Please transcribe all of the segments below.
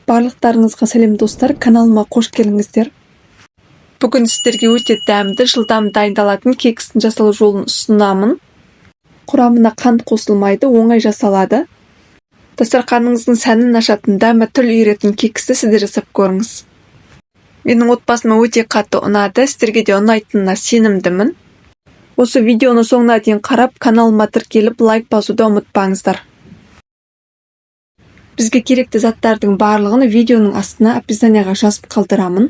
Барлықтарыңызға сәлем, достар! Каналыма қош келдіңіздер! Бүгін сіздерге өте дәмді, жылдам дайындалатын кекстің жасалу жолын ұсынамын. Құрамына қант қосылмайды, оңай жасалады. Дастарханыңыздың сәнін ашатын, дәмі тіл үйіретін кексті сіз де жасап көріңіз. Менің отбасыма өте қатты ұнады, сіздерге де ұнайтынына сенімдімін. Осы видеоны соңына дейін қарап, каналыма тіркеліп, лайк басуды ұмытпаңыздар. Бізге керекті заттардың барлығын видеоның астына, описанияға жазып қалдырамын.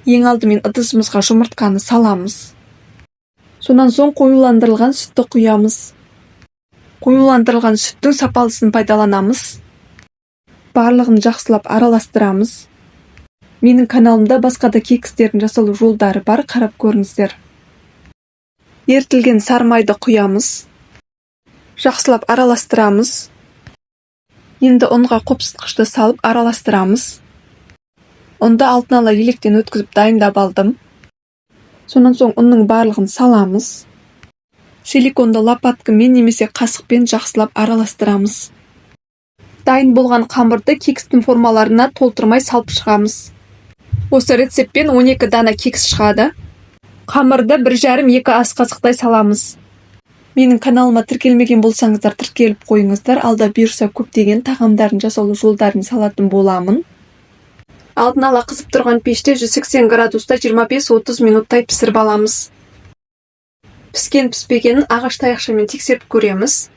Ең алдымен ыдысымызға жұмыртқаны саламыз. Сонан соң қоюландырылған сүтті құямыз. Қоюландырылған сүттің сапалысын пайдаланамыз. Барлығын жақсылап араластырамыз. Менің каналымда басқа да кекстердің жасалу жолдары бар, қарап көріңіздер. Ерітілген сары майды құямыз. Жақсылап араластырамыз. Енді ұнға қопсытқышты салып араластырамыз. Ұнды алдын ала електен өткізіп, дайындап алдым. Сонан соң ұнның барлығын саламыз. Силиконды лопаткамен немесе қасықпен жақсылап араластырамыз. Дайын болған қамырды кекстің формаларына толтырмай салып шығамыз. Осы рецептпен 12 дана кекс шығады. Қамырды 1,5-2 ас қасықтай саламыз. Менің каналыма тіркелмеген болсаңыздар, тіркеліп қойыңыздар. Алда бұйырса, көптеген тағамдардың жасалу жолдарын салатын боламын. Алдын ала қызып тұрған пеште 180 градуста 25-30 минуттай пісіріп аламыз. Піскен піспегенін ағаш таяқшамен тексеріп көреміз.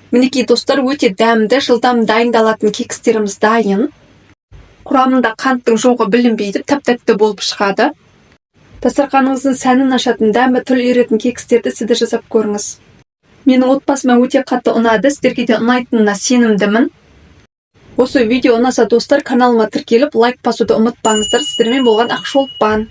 Мінекей, достар, өте дәмді, жылдам дайындалатын кекстеріміз дайын. Құрамында қанттың жоғы білінбейді, тәп тәтті болып шығады. Дастарханыңыздың сәнін ашатын, дәмі тіл үйіретін кекстерді сіз де жасап көріңіз. Менің отбасыма өте қатты ұнады, сіздерге де ұнайтынына сенімдімін. Осы видео ұнаса, достар, каналыма тіркеліп, лайк басуды ұмытпаңыздар. Сіздермен болған Ақшолпан.